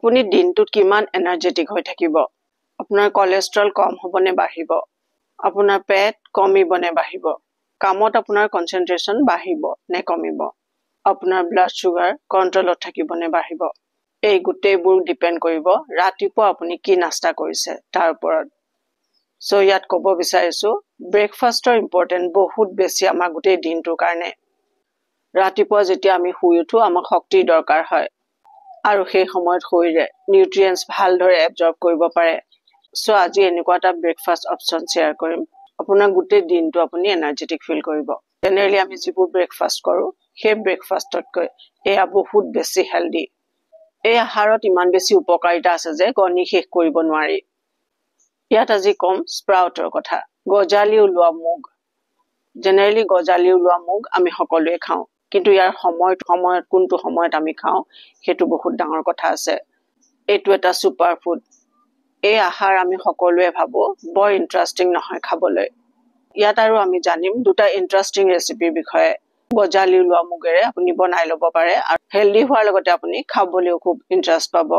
আপুনি দিনটোত কিমান এনাৰ্জেটিক হৈ থাকিব, আপোনাৰ কলেষ্ট্ৰল কম হ'ব নে বাঢ়িব, আপোনাৰ পেট কমিব নে বাঢ়িব, কামত আপোনাৰ কনচেনট্ৰেশ্যন বাঢ়িব নে কমিব, আপোনাৰ ব্লাড চুগাৰ কণ্ট্ৰলত থাকিব নে বাঢ়িব, এই গোটেইবোৰ ডিপেণ্ড কৰিব ৰাতিপুৱা আপুনি কি নাস্তা কৰিছে তাৰ ওপৰত। চ' ইয়াত ক'ব বিচাৰিছোঁ, ব্ৰেকফাষ্টৰ ইম্পৰ্টেণ্ট বহুত বেছি আমাৰ গোটেই দিনটোৰ কাৰণে। ৰাতিপুৱা যেতিয়া আমি শুই উঠো, আমাক শক্তিৰ দৰকাৰ হয় আৰু সেই সময়ত শৰীৰে নিউট্ৰিয়েণ্টছ ভালদৰে এবজৰ্ব কৰিব পাৰে। চ' আজি এনেকুৱা এটা ব্ৰেকফাষ্ট অপশ্যন শ্বেয়াৰ কৰিম, আপোনাৰ গোটেই দিনটো আপুনি এনাৰ্জেটিক ফিল কৰিব। জেনেৰেলি আমি যিবোৰ ব্ৰেকফাষ্ট কৰোঁ, সেই ব্ৰেকফাষ্টতকৈ এয়া বহুত বেছি হেল্ডি। এই আহাৰত ইমান বেছি উপকাৰিতা আছে যে গণি শেষ কৰিব নোৱাৰি। ইয়াত আজি ক'ম স্প্ৰাউটৰ কথা, গজালি ওলোৱা মুগ। জেনেৰেলি গজালি ওলোৱা মুগ আমি সকলোৱে খাওঁ, কিন্তু ইয়াৰ সময়ত সময়ত কোনটো সময়ত আমি খাওঁ, সেইটো বহুত ডাঙৰ কথা আছে। এইটো এটা ছুপাৰ ফুড। এই আহাৰ আমি সকলোৱে ভাবোঁ বৰ ইণ্টাৰেষ্টিং নহয় খাবলৈ। ইয়াত আৰু আমি জানিম দুটা ইণ্টাৰেষ্টিং ৰেচিপিৰ বিষয়ে। গজালি ওলোৱা মুগেৰে আপুনি বনাই ল'ব পাৰে আৰু হেল্ডি হোৱাৰ লগতে আপুনি খাবলৈও খুব ইণ্টাৰেষ্ট পাব।